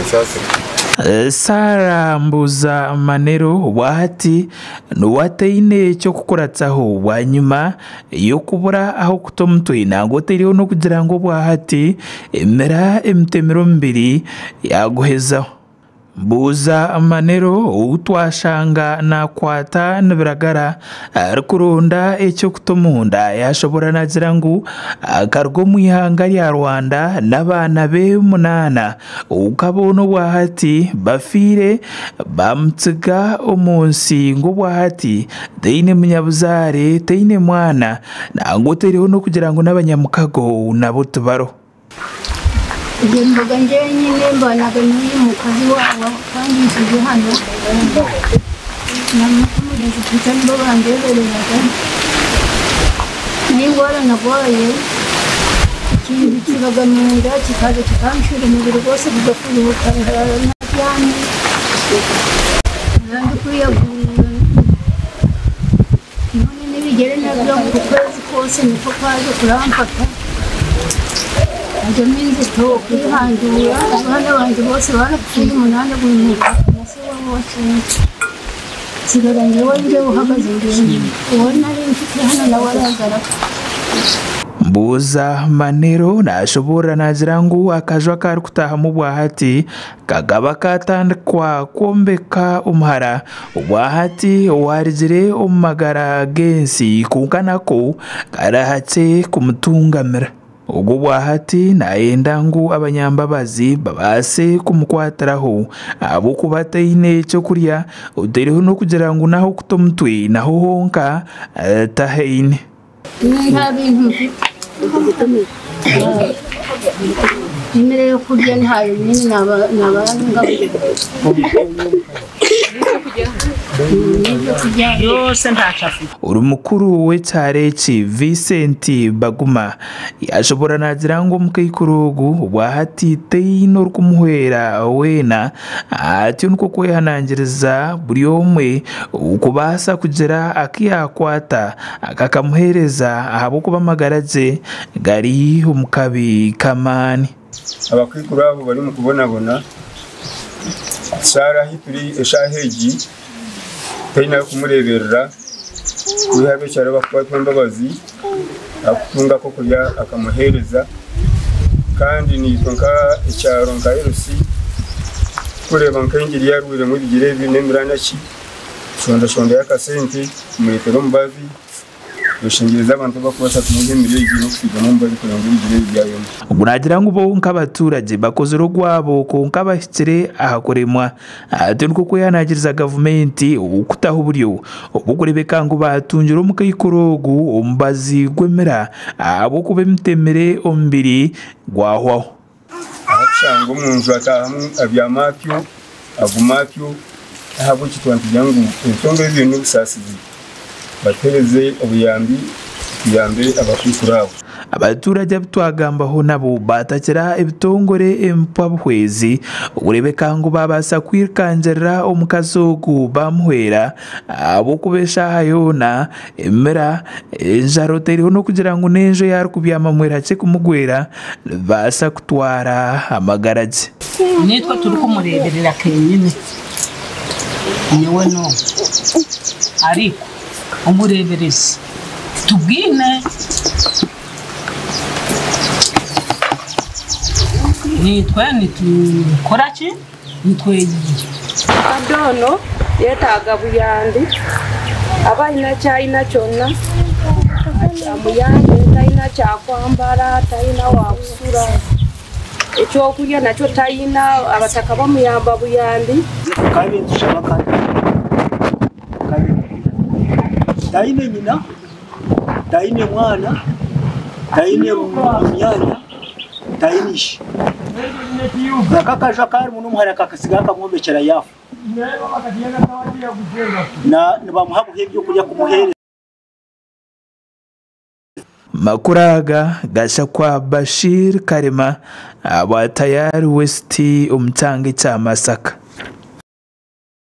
Munsaasire. Sarah Mbuza Manero obwahati niwe ataine ky'okukuratsaho bwanyima y'okubura ah'okuta omutwe nangwa otaireho n'okugira ngu obwahati emira emitemire omubiri yaguhezaho. Mbuza Manero ou twashanga nakwata nibiragara arikuronda eky'okuta omunda yashoboora naagira ngu akaruga omu ihanga rya Rwanda n'abaana be munaana Kwonka boona obwahati bafiire bamutsiga omu nsi ngu obwahati taine munyabuzaare, taine mwana nangwa otaireho n'okugira ngu n'abanyamukago nabo tibariho. Nze mbaga njyenyine mbanaga n'oyu mukazi wampangisize hanu na mukamurinzi Peter nibo bandebereraga. N'endwara narwaire ekintu kibaga munda kikaza kikanshura omubiri gwose gugafuruka nkarara nabyami nkaba ndikweyagurira none n'ebigyere nabyo okwezi kwose nikwo kwaza kuramfata hajyamu enzito kwehanduura abaana bangye bose barapfuye omunaana guri na se waabo wakyenda. Nsigara nyowe ndi uhagaze njyenyine, uwo nari mfite hano nawe araza arapfa. Mbuuza Manero nashoboorora naagira ngu akaju aku arikutaahamu obwahati kakaba kaatandikwa kwombeka omuhara obwahati owaarugire omu magara g'ensi kwonka nako karahakye kumutungamira. Ogu obwahati nayenda ngu abanyambabazi babaase kumukwatiraho ahabw'okuba taine ky'okurya otaireho n'okugira ngu n'ah'okuta omutwe naho honka tahaine. Nta bintu mfite emere y'okurya ntayo nyine naba ngaburira. Ori mukuru w'ekyaro eki Vincent Baguma yashoboora naagira ngu omukaikuru ogu obwahati taine orikumuhwera weena atyo nikwo kwehanangiriza buri omwe okubaasa kugira aku yaakwata akakamuheereza ahabw'okuba amagara gye gari omu kabi k'amaani. Abakaikuru abo bari omu kubonabona. Saara ahu turi eshaaha egi taine arikumureeberera kwiha ab'ekyaro bakukwatwa embabazi akutunga akokurya akamuheereza kandi naitwe nka ekyaro nka LC tukureeba nk'engiri yarwiremu ebigyere ebi n'emirana ki kushondashondayo akasente kumureetera omubazi. Tweshengyereza abantu abarikubaasa kumuha emere egi n'okusiigamu omubazi kureba ngu ebigyere ebi byayoma. Ogu naagira ngu bo nk'abaturage bakozire ogwabo kwonka bahikire aha kuremwa. Atyo nikwo kwehanangiriza gavumenti okutaho oburyo obw'okureebeka ngu baatungire omukaikuru ogu omubazi gw'emira ahabw'okuba emitemire omubiri gwahwaho. Ahakushanga omunju ataahamu abyama atyo, aguma atyo, n'ahabw'ekyo twaba nitugira ngu ebitongore ebi byona ebisaasizi batuheereze obuyambi tuyambe abakuikuru abo. Abaturage abu twagambaho nabo baatakira ebitongore ebimpabuhwezi okureebeka ngu baabaasa kwirukangirira omukazi ogu baamuhwera ahabw'okuba eshaaha yoona emira, enjara otaireho n'okugira ngu n'enju ei arikubyamamu erihakye kumugwera nibibaasa kutwara amagara gye. Niitwe turikumureeberera kenyine, nyowe n'ogwo. Ariko omureeberezi titubwine. Niitwe nitukora ki? Nitweyiiya. Omukadde ono yetaaga buyambi, aba alina kyalina kyonna amuyambe, talina kyakwambala, talina wakusula, ekyokulya nakyo talina, abataka bamuyamba buyambi. Kandi nitushaba kandi taine nyina, taine mwana, taine munyaanya, taine ishe. Aka akaju aku arimu n'omuhara akakatsiga akamwombekyera yaafa. Nibamuha buha ebyokurya kumuheereza. Amakuru aga gashakwa Bashir Karema ahabwa Tayari West omu kyanga ekya Masaka.